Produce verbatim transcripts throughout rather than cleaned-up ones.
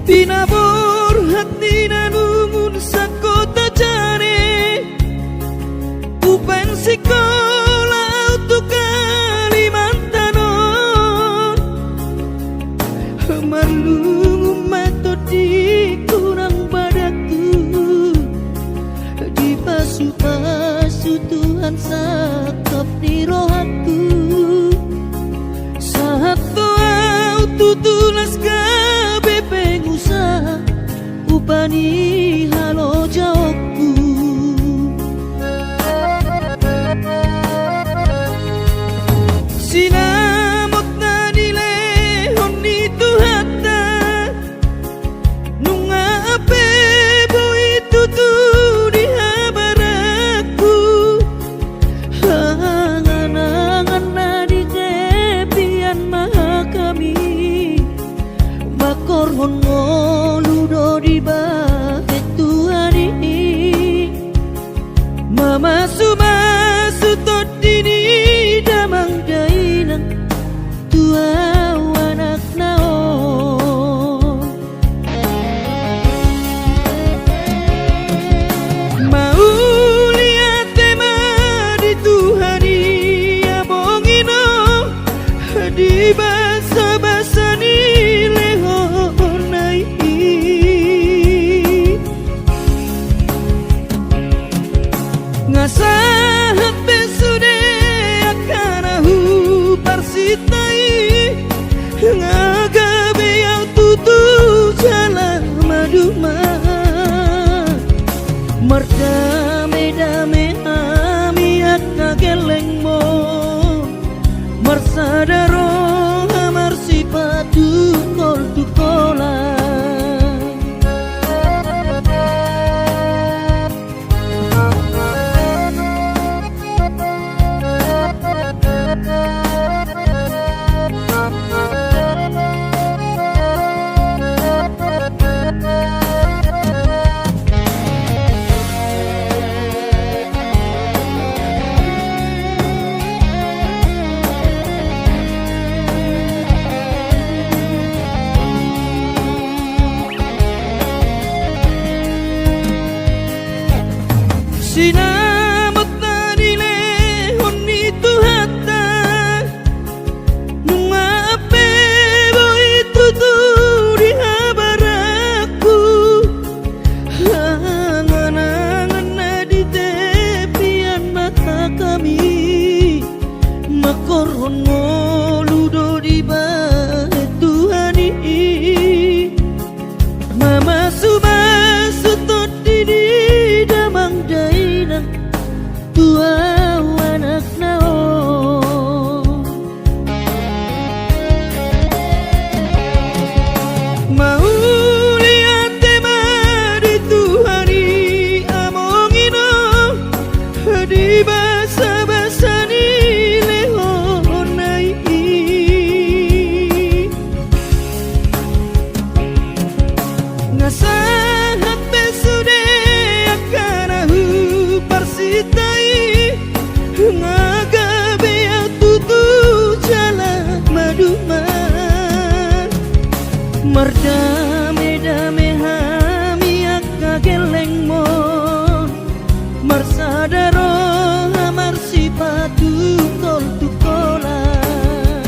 Pinaborhat ni na lungun sangkota jare, umbahen sikola ahu tu Kalimantan on. Marlungun ma tondingku nang badangku, dipasupasu Tuhan sangkap ni rohangku. Sahat do ahu tutu las gabe pengusaha, upa ni halojaonku. Sinamot na nilehon ni Tuhanta, nunga pe boi tutu dihabarangku. Angan-angan na di tepian ma hami, mangkorhon ngolu do dibahen Tuhan i. Mamasu-masu tondi ni damang dainang tu ahu anakna on. Mauliate ma di Tuhan i, among inong, di basa-basa ni lehonna i. Nga sahat be sude angka na huparsinta i, nga gabe ahu tutu jala maduma. Mardame-dame hami angka gellengmon, marsada roha marsipatu tol tu holan. Sinamot na nilehon ni Tuhanta, nunga pe boi tutu dihabarangku. Angan-angan na di tepian ma hami, mangkorhon ngolu do dibahen Tuhan i. Mamasu-masu tondi ni damang dainang tu ahu anakna on. Mauliate ma di Tuhan i, among inong, di basa-basa ni lehonna i. Nga sahat be sude angka na huparsinta i, nga gabe ahu tutu jala maduma. Mardame-dame hami angka gellengmon, marsada roha marsipatu tol tu holan.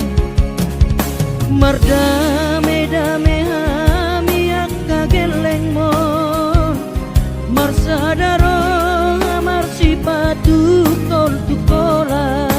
Mardame-dame hami angka gellengmon, marsada roha marsipatu tol tu holan.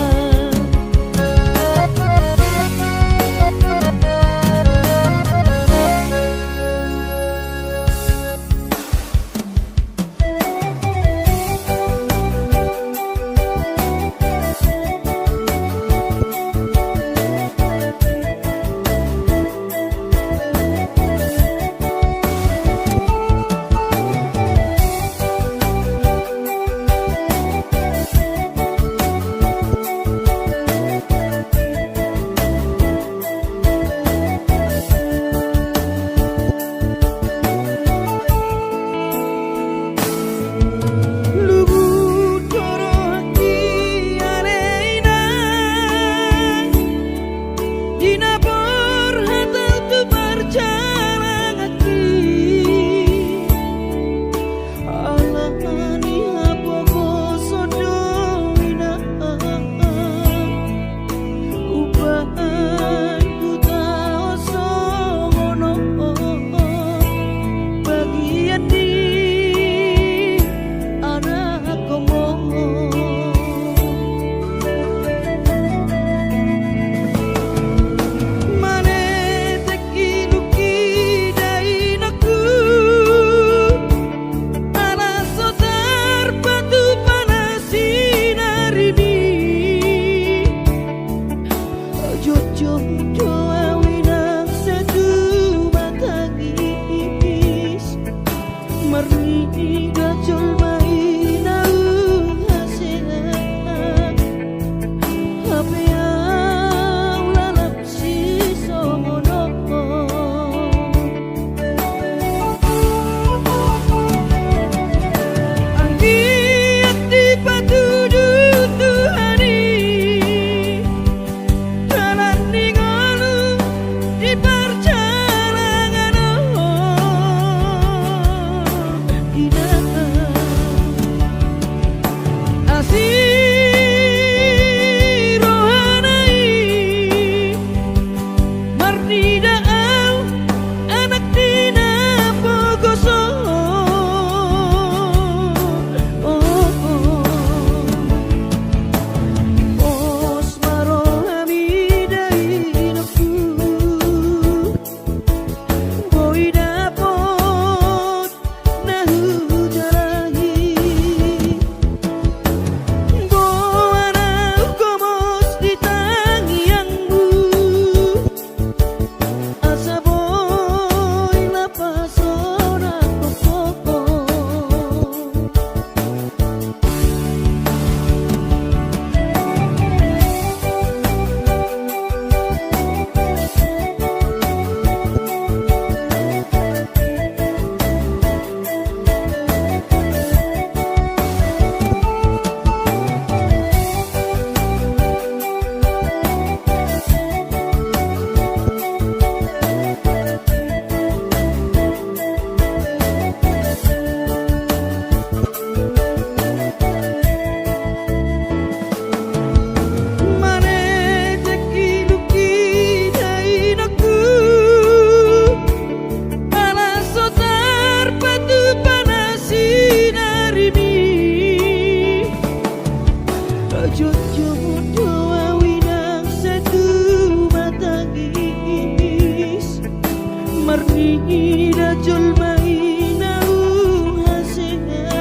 Marnida jolma i naung hasea,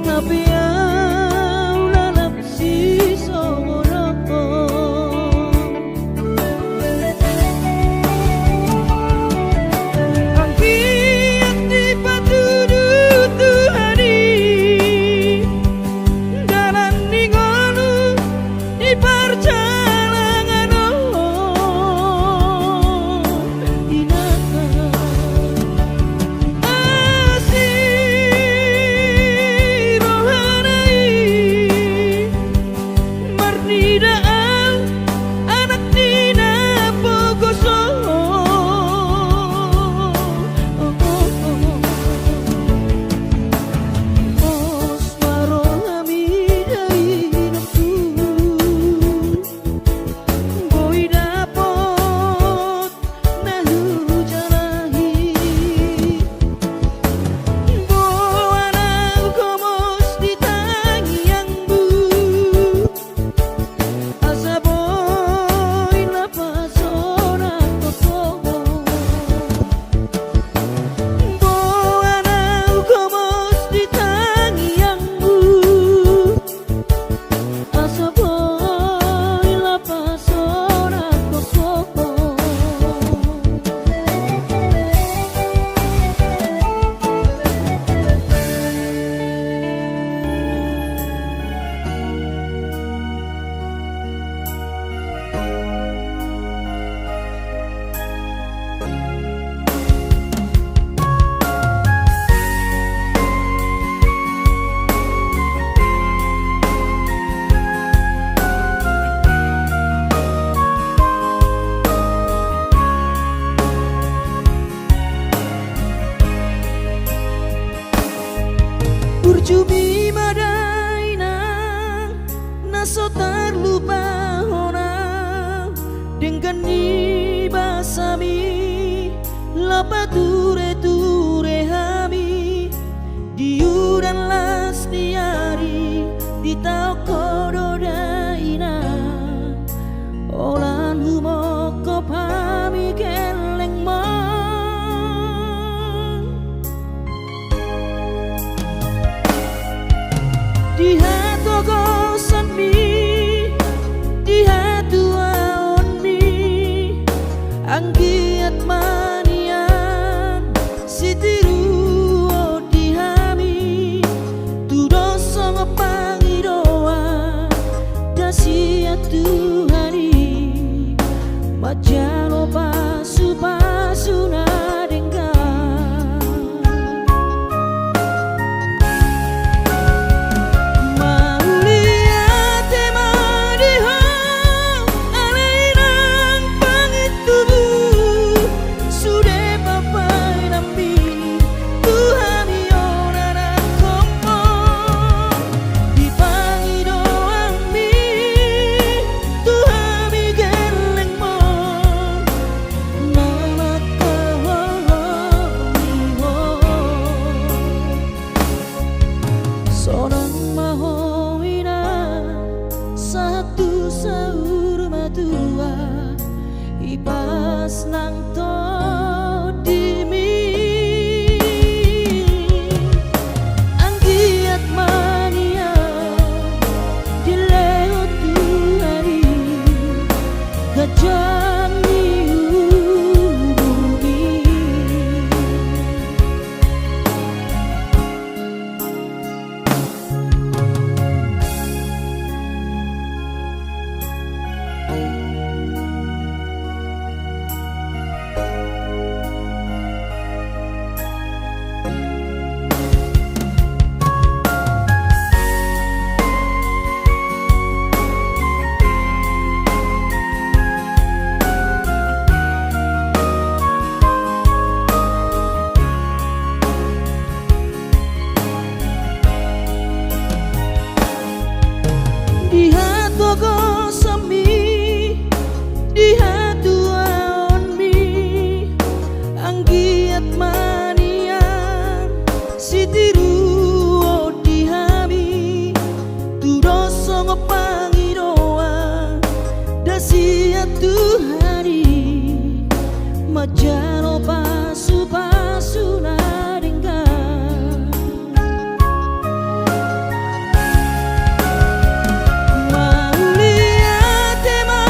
hape au lalap sisongon on. Anggiat dipatudu Tuhan i dalan ni ngolu di parjalangan on, inang. Asi rohana i marnida au anak ni na pogos on. Pos ma rohami da inangku, boi dapot na hujalahi. Boan au homos di tangiangmu, asa boi lapas on nang ho. Boan au homos di tangiangmu, asa boi lapas on nang ho. Burju mi ma da inang, na so tarlupa hona, denggan ni basami, laho patureture hami, di udan las ni ari, ditaon ho do da inang, holan humongkop hami gellengmon. Di hatogosanmi, di hatuaonmi, anggiat ma nian sitiruon di hami, tudos songon pangidoan da sian Tuhan i, manjalo pasupasu na denggan. Mauliate ma di Ho ale inang pangintubu, sude pambahenanmi tu hami on anakkonmu, di pangidoanmi tu hami gellengmon, na mangkaholongi Ho. Sonang ma Ho inang sahat tu saur matua, hipas nang tondimi. Anggiat ma nian dilehon Tuhan i ganjang ni umurmi. Jalo pasupasu na denggan. Mauliate ma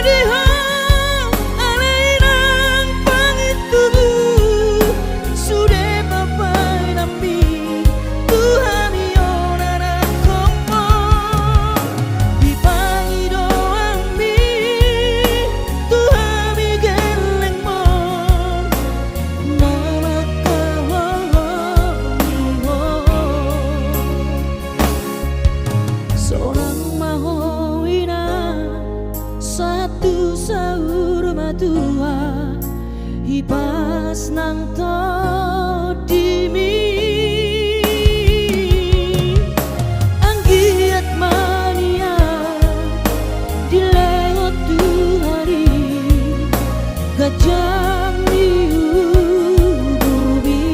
di Ho, ale inang pangintubu, sude papainanmi, tu hami on anakkonmu, di pangidoanmi, tu hami gellengmu, na mangkaholongi Ho. Sonang ma Ho inang, sahat tu saur matua, hipas nang tondimi. Anggiat ma nian dilehon Tuhan i ganjang ni umurmi.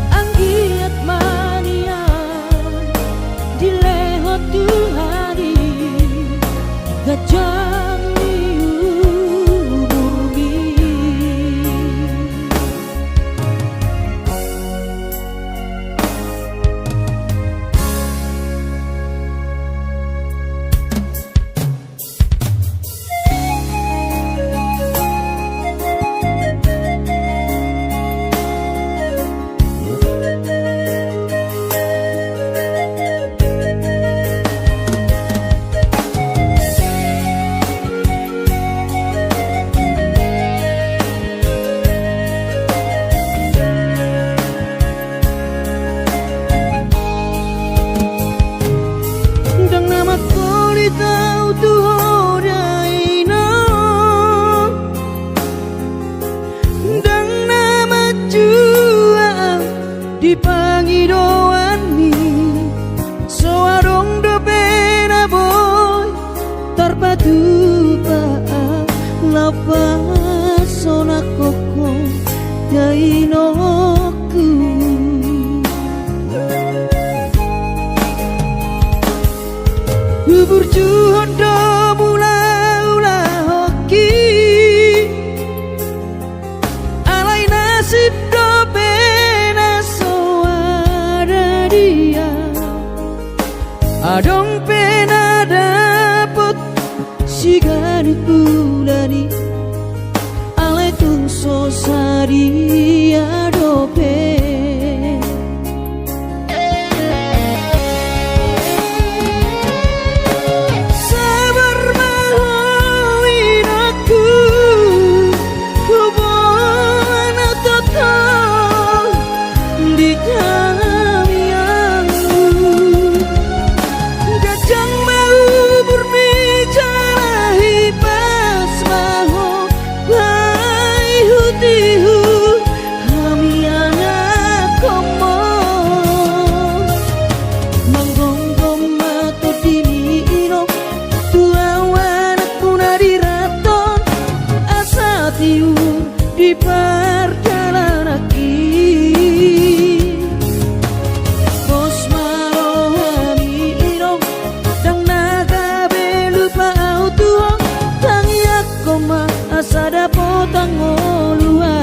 Anggiat ma nian dilehon Tuhan i ganjang ni umurmi. Ndang na mangkolit au tu Ho da inang, ndang na manjua au di pangidoanmi, so adong dope na boi tarpatupa, laho pasonanghon Ho da inongku. Huburjuhon do mulaulahonki, alai nasib dope na so ada di au. Adong pe na dapot siganup bulan i, alai tung so sadia dope. Sabar ma ho inangku, huboan au tongtong di tangiangmu. Ganjang ma umurmi jala hipas ma ho paihutihut hami anakkonmu. Manggomgom ma tondimi inong tu au anakku na dirantong, asa tiur di pardalananki. Pos ma rohami inong, ndang na gabe lupa au tu ho, tangiangkon ma asa dapot hangoluan.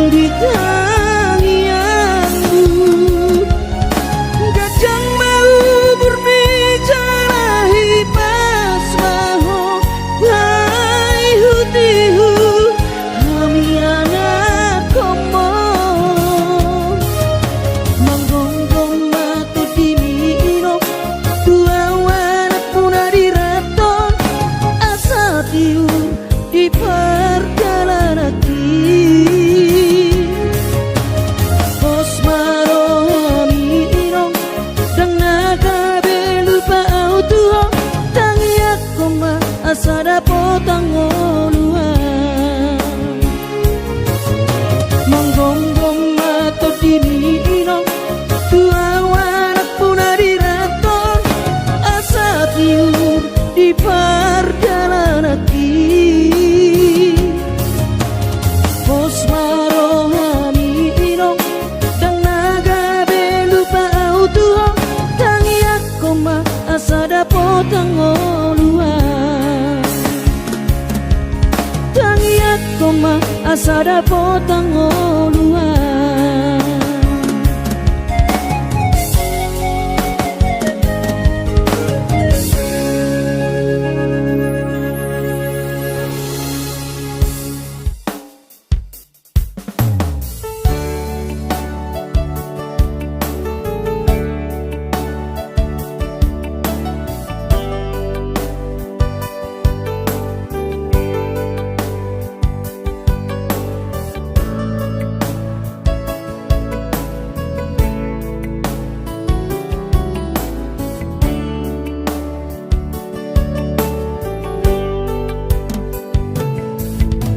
Di tangiangmu, ganjang ma umurmi jala hipas ma ho, paihutihut hami anakhonmu. Manggomgom ma tondimi inong, tu ahu anakmu na dirantong, asa tiur di pardalananki. Pos ma rohami inong, ndang na gabe lupa ahu tu ho, tangiangkon ma asa dapot hangoluan. Manggomgom ma tondimi inong, tu ahu anakmu na dirantong, asa tiur di pardalananki. Pos ma rohami inong, ndang na gabe lupa ahu tu ho, tangiangkon ma asa dapot hangoluan. Tangiangkon ma asa dapot hangoluan.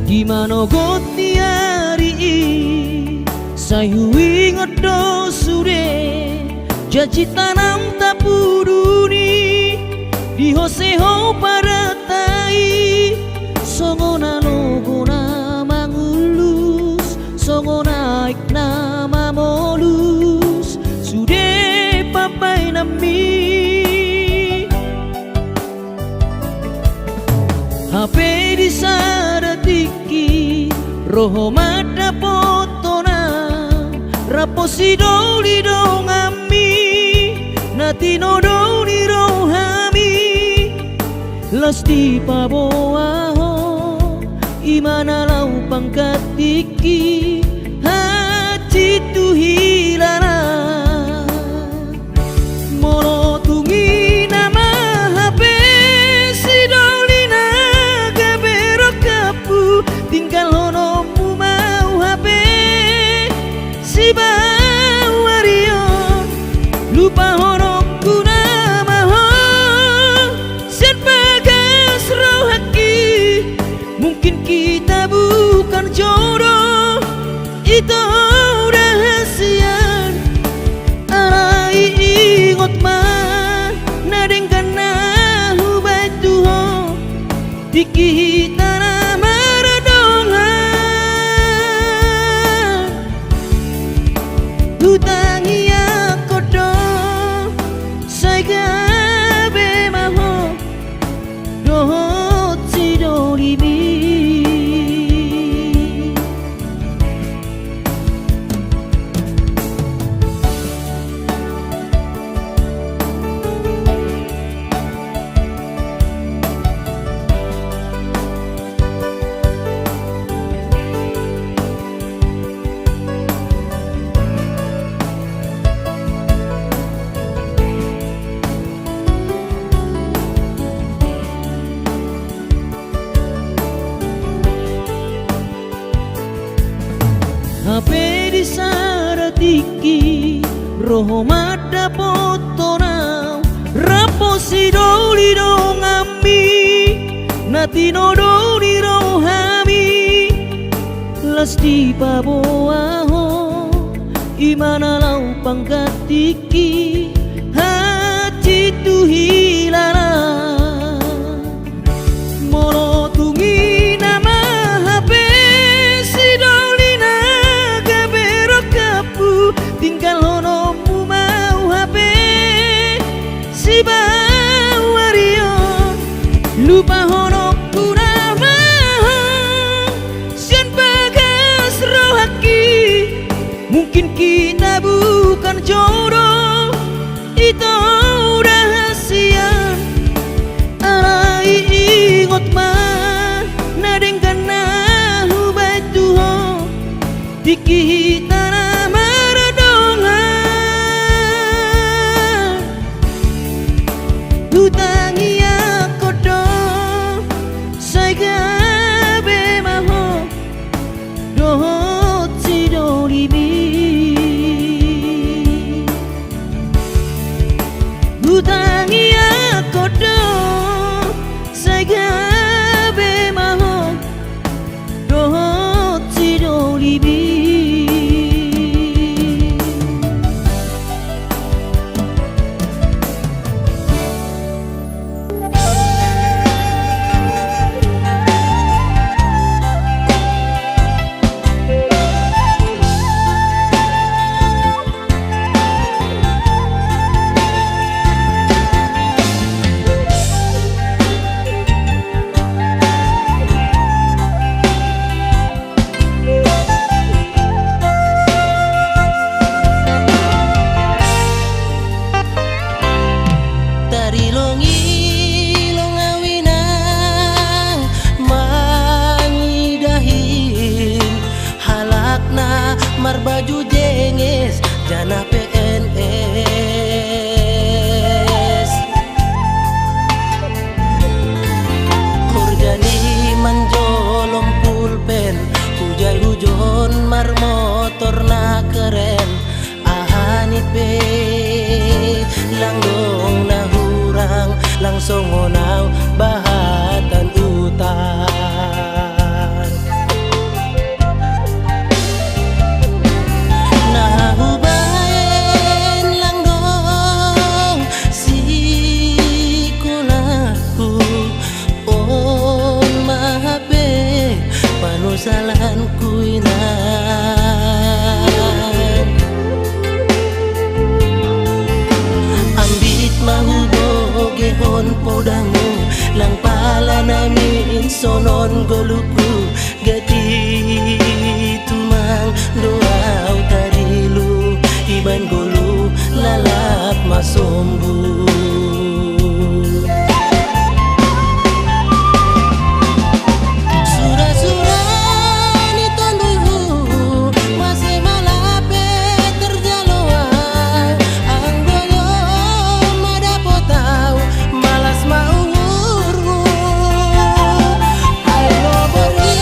Di manogot ni ari i, sai huingot do sude, janji tanam tapuduni, di ho se ho paratai, songon na logo na mangulus, songon aek na mamolus, sude pambaenanmi. Hape di sada tingki, ro ho mandapothon ahu, rap ho sidoli donganmi, na tinodo ni rohami, laos dipaboa ho, i ma na laho panggantingki, hansit tu hilala. Molo tung i nama hape sidoli na gabe rongkapmu, tinggalhononmu ma ahu hape sibaoa ari on. Lupahononku nama ho sian bagas rohangki. Mungkin kita bukan jodoh, itu udah hasian. Alai ingot ma na denggan na hubaen tu ho, tingki hita na mardongan. Hutangiangkon do, sai gabe ma ho dohot sidolimi. Hape di sada tingki, ro ho mandapothon ahu, rap ho sidoli donganmi, na tinodo ni rohami, laos dipaboa ho, i ma na laho panggantingki, hansit tu hilala. Molo tung i nama hape sidoli na gabe rongkapmu, tinggalhononmu ma ahu hape sibaoa ari on. Lupahononku nama ho sian bagas rohangki. Di hita na mardongan, hutangiangkon do sai gabe ma ho dohot sidolibi. Hutangiangkon do sai gabe ma ho dohot sidolibi. Tarilongilong au inang mangidahi halak na marbaju jenges jala P N S. Horja ni manjolom pulpen, hujai hujon marmotor na keren. Aha ni pe, lang dong na hurang, lang songon au bahatan utar. Na hubaen lang dong sikolahku, on ma hape panusalanku inang. Ambit ma hubogehon podangmu, lang pala namin sonon ngolungku, gati tumang do au tarilu, ibaen ngolu lalap ma sombu. Sura-sura ni tonduyhu, mase ma lape tarjalo au, anggo jo ma dapot au, malas ma uhurhu. Ai do borngin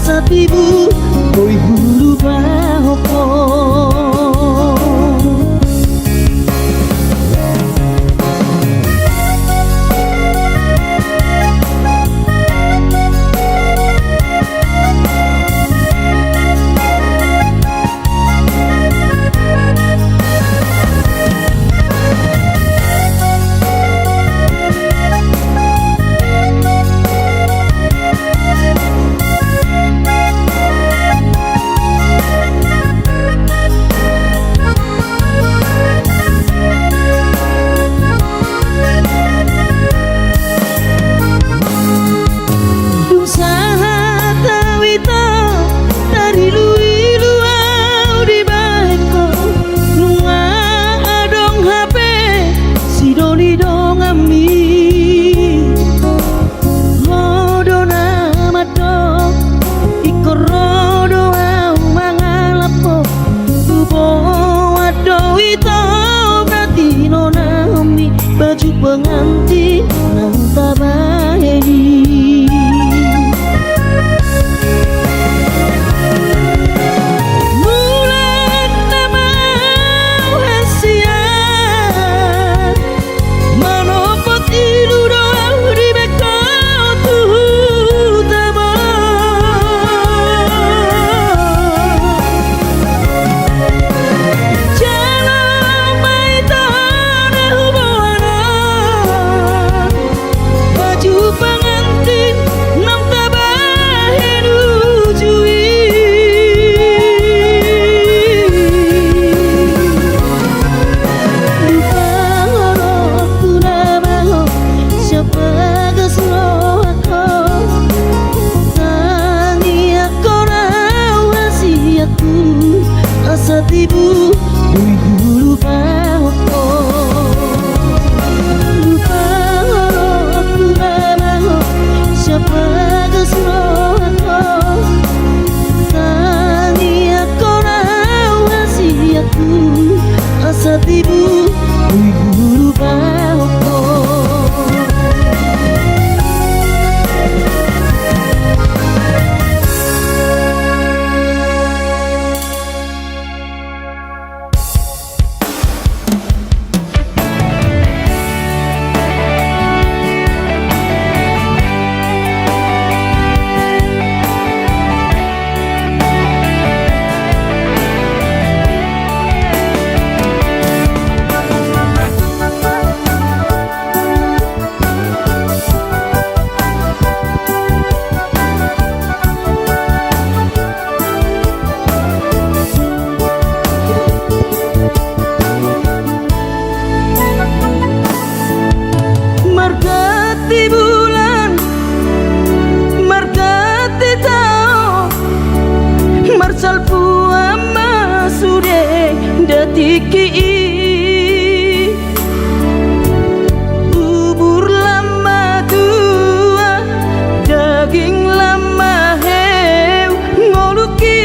Satibu boi hulupa ho. Dung sahat au ito, tariluilu au dibahen ho. Nunga adong hape sidoli donganmi. Ho do na mandok, ingkon ro do au mangalap ho. Huboan do ito, berarti nunga adong mi baju pengantin naung tabahen i. Mulak nama au hasian, manopot ilu do au dibahen ho tu huta ma. Jala ma ito na huboan baju pengantin naung tabahen uju i. Lupa ho rohangku nama ho, sian bagas rohangku. Tangiangkon au hasianku, asa tibu boi hulupa ho. Lupa ho rohangku nama ho, sian bagas rohangku. Tangiangkon au hasianku, asa tibu boi hulupa ho. Marganti bulan, marganti taon, marsalpuan ma sude datingki i. Umur lam ma tua, daging lam ma heu, ngolungki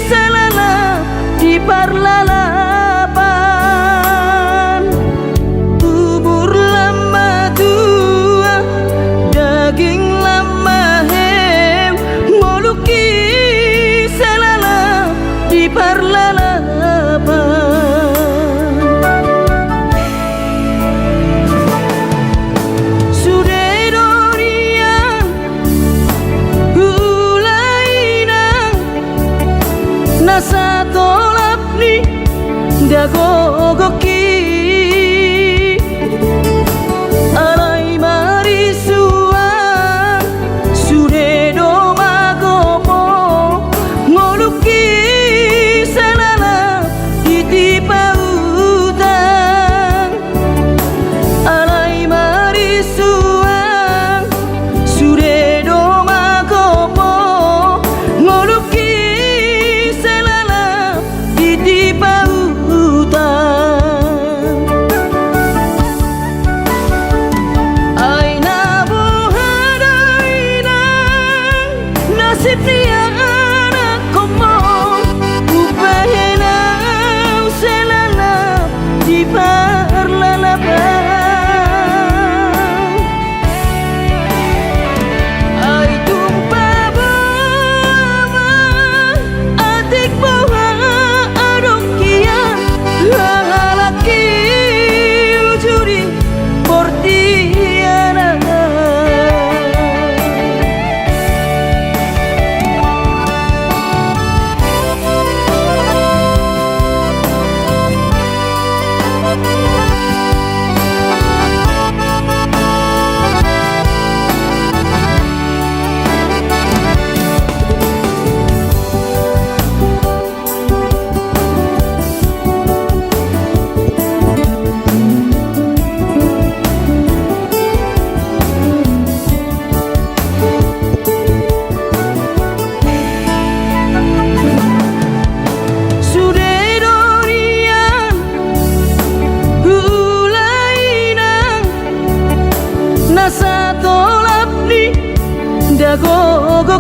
sai lalap di parlalapan. Umur lam ma tua, daging lam ma heu, ngolungki sai lalap di parlalapan. Sude do nian ulaina, na satolap ni dagogoki. Alai marisuang sude do magopo, ngolungki sai lalap di tipa utang. Alai marisuang sude do magopo, ngolungki sai lalap di tipa utang. Ai na boha do inang nasib ni anakkonmu, umbahen au sai lalap di parlalapan. Ai tung pabo Gogo